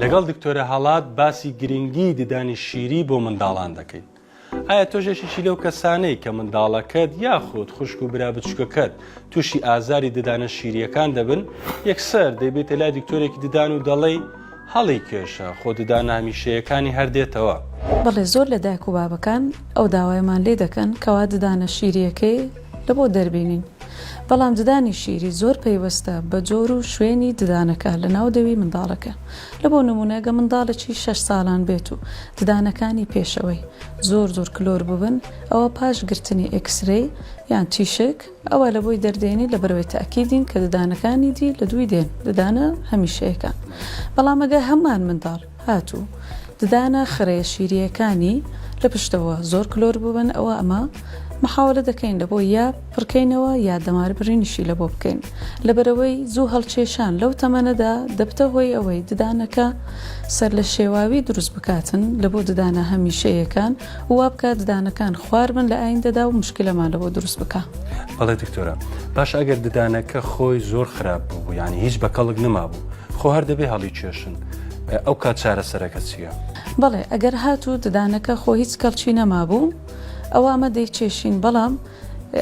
لەگەڵ دکتۆرە هەڵات باسی گرنگی ددانی شیری بۆ منداڵان دەکەین. ئایا تۆش یەکێکی لەو کەسانەی کە منداڵەکەت یاخود خوشک و برا بچوکەکەت تووشی ئازاری ددانە شیریەکان دەبن یەکسەر دەیبەیتە لای دکتۆرێکی ددان و دەڵێی هەڵی کێشە خۆ ددانە هەمیشەیەکانی هەر دێتەوە. بەڵێ زۆر لە دایک و بابەکان ئەو داوایەمان لێ دەکەن کەوا ددانە شیریەکەی لە بۆ دەربینین بەڵام ددانی شیری زۆر پەیوەستە بە جۆر و شوێنی ددانەکە لە ناو دەوی منداڵەکە لە بۆ نمونە گە منداڵێکی شەش ساڵان بێت و ددانەکانی پێشەوەی زۆر زۆر کلۆر ببن ئەوە پاش گرتنی X-ray یان تیشک ئەوە لە بۆی دەردێنی لەبەرئەوەی تەئکیدین کە ددانەکانی دی لە دووی دێن ددانە هەمیشەیەکان بەڵام ئەگەر هەمان منداڵ هاتوو ددانە خڕێ شیرییەکانی لە پشتەوە زۆر کلۆر ببن ئەوە ئەمە محاوەلە دەکەین لە بۆ یا پڕکەینەوە یا دەمار بڕینیشی لە بۆ بکەین لەبەرئەوەی زوو هەڵکێشان لەو تەمەنەدا دەبتە هۆی ئەوەی ددانەکە سەر لە شێواوی دروست بکاتن لە بۆ ددانە هەمیشەیەکان و وا بکات ددانەکان خوار بن لە ئایندەدا و مشکلەمان لە بۆ دروست بکا. بەڵێ دکتۆرە باشە ئەگەر ددانەکە خۆی زۆر خراپ بوو یانی هیچ بە کەڵک نەمابوو خۆ هەر دەبێ هەڵی کێشن ئەو کات چارەسەرەکە چییە؟ بەڵێ ئەگەر هاتوو ددانەکە خۆ هیچ کەڵکی نەمابوو ئەوا ئەمە دەیکێشین بەڵام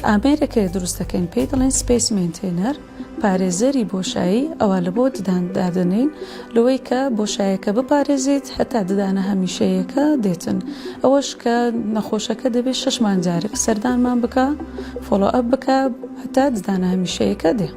ئامێرێک هەیە دروست دەکەین پێی دەڵێن space maintainer پارێزەری بۆشایی ئەوا لە بۆ ددان دادەنێین لەوەی کە بۆشایەکە بپارێزیت هەتا ددانە هەمیشەیەکە دێتن ئەوەش کە نەخۆشەکە دەبێت شەش مانگ جارێک سەردانمان بکا follow up بکا هەتا ددانە هەمیشەیەکە دێ.